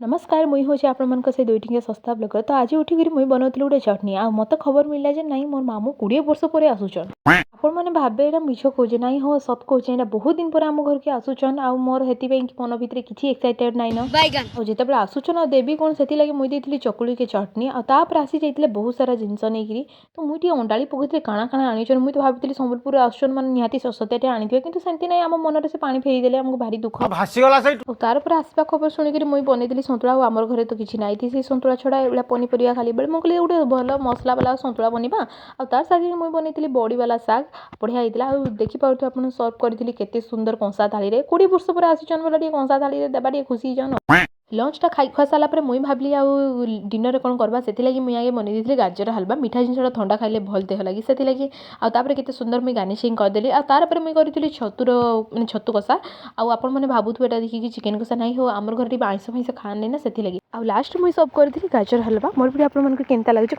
ନମସ୍କାର, ମୁଇଁ ହେଉଛି ଆପଣମାନଙ୍କ ସେ ଦୁଇ ଟଙ୍କିଆ ଶସ୍ତା ବ୍ଲଗର। ତ ଆଜି ଉଠିକିରି ମୁଇଁ ବନଉଥିଲି ଗୋଟେ ଚଟନି ଆଉ ମୋତେ ଖବର ମିଳିଲା ଯେ ନାଇଁ, ମୋର ମାମୁଁ 20 ବର୍ଷ ପରେ ଆସୁଛନ୍। ଆପଣମାନେ ଭାବିବେ ଏଇଟା ମିଛ କହୁଛେ। ନାଇଁ ହଁ, ସତ କହୁଛେ। ଏଇଟା ବହୁତ ଦିନ ପରେ ଆମ ଘରକେ ଆସୁଛନ୍ ଆଉ ମୋର ହେଥିପାଇଁ କି ମନ ଭିତରେ କିଛି ଏକ୍ସାଇଟେଡ୍ ନାଇଁନ। ବାଇଗନ୍। ଆଉ ଯେତେବେଳେ ଆସୁଛନ୍ ଆଉ ଦେବି କ'ଣ, ସେଥିଲାଗି ମୁଇଁ ଦେଇଥିଲି ଚକୁଳିକେ ଚଟନି। ଆଉ ତାପରେ ଆସି ଯାଇଥିଲେ ବହୁତ ସାରା ଜିନିଷ ନେଇକିରି। ତ ମୁଇଁ ଟିକେ ଅଣ୍ଡାଳି ପକେଇଥିଲି, କାଣା କାଣା ଆଣିଛନ୍। ମୁଇଁ ତ ଭାବିଥିଲି ସମ୍ବଲପୁର ଆସୁଛନ୍ ମାନେ ନିହାତି ସସତିଆଟେ ଆଣିଥିବେ, କିନ୍ତୁ ସେମିତି ନାଇଁ। ଆମ ମନରେ ସେ ପାଣି ଫେରିଦେଲେ, ଆମକୁ ଭାରି ଦୁଃଖ। ଭାସିଗଲା ସେଇଠୁ। ଆଉ ତାର ପରେ ଆସିବା ଖବର ଶୁଣିକିରି ମୁଇଁ ବନେଇଥିଲି ସନ୍ତୁଳା। ଆଉ ଆମର ଘରେ ତ କିଛି ନାଇଁ ଥି ସେଇ ସନ୍ତୁଳା ଛଡ଼ା, ଏଇଭଳିଆ ପନିପରିବା ଖାଲି ବେଳେ ମୁଁ କହିଲି ଗୋଟେ ଭଲ ମସଲା ବାଲା ସନ୍ତୁଳା ବନିବା। ଆଉ ତାର ସାଙ୍ଗେ ମୁଇଁ ବନେଇଥିଲି ବଡ଼ି ବାଲା ଶାଗ, ବଢ଼ିଆ ହେଇଥିଲା। ଆଉ ଦେଖିପାରୁଥିବେ ଆପଣ, ସର୍ଭ କରିଥିଲି କେତେ ସୁନ୍ଦର କଂସା ଥାଳିରେ। 20 ବର୍ଷ ପରେ ଆସିଛନ୍ ବୋଲେ ଟିକେ କଂସା ଥାଳିରେ ଦେବା, ଟିକେ ଖୁସି ହେଇଯାନ୍। ଲଞ୍ଚଟା ଖାଇ ଖୁଆ ସାରିଲା ପରେ ମୁଇଁ ଭାବିଲି ଆଉ ଡିନରରେ କ'ଣ କରିବା। ସେଥିଲାଗି ମୁଇଁ ଆଗେ ବନେଇ ଦେଇଥିଲି ଗାଜର ହାଲବା। ମିଠା ଜିନିଷଟା ଥଣ୍ଡା ଖାଇଲେ ଭଲ ଦେହ ଲାଗି, ସେଥିଲାଗି। ଆଉ ତାପରେ କେତେ ସୁନ୍ଦର ମୁଇଁ ଗାର୍ନିସିଂ କରିଦେଲି। ଆଉ ତାପରେ ମୁଇଁ କରିଥିଲି ଛତୁର ମାନେ ଛତୁ କଷା। ଆଉ ଆପଣମାନେ ଭାବୁଥିବେ ଏଇଟା ଦେଖିକି ଚିକେନ୍ କଷା। ନାଇଁ ହଉ, ଆମର ଘରେ ଟିକେ ଆଇଁଷ ଫାଇଁଷ ଖାଆନ୍ତି ନା, ସେଥିଲାଗି। ଆଉ ଲାଷ୍ଟ ମୁଇଁ ସର୍ଭ କରିଥିଲି ଗାଜର ହାଲବା। ମୋର ଭିଡ଼ିଓ ଆପଣମାନଙ୍କୁ କେନ୍ତା ଲାଗୁଛି?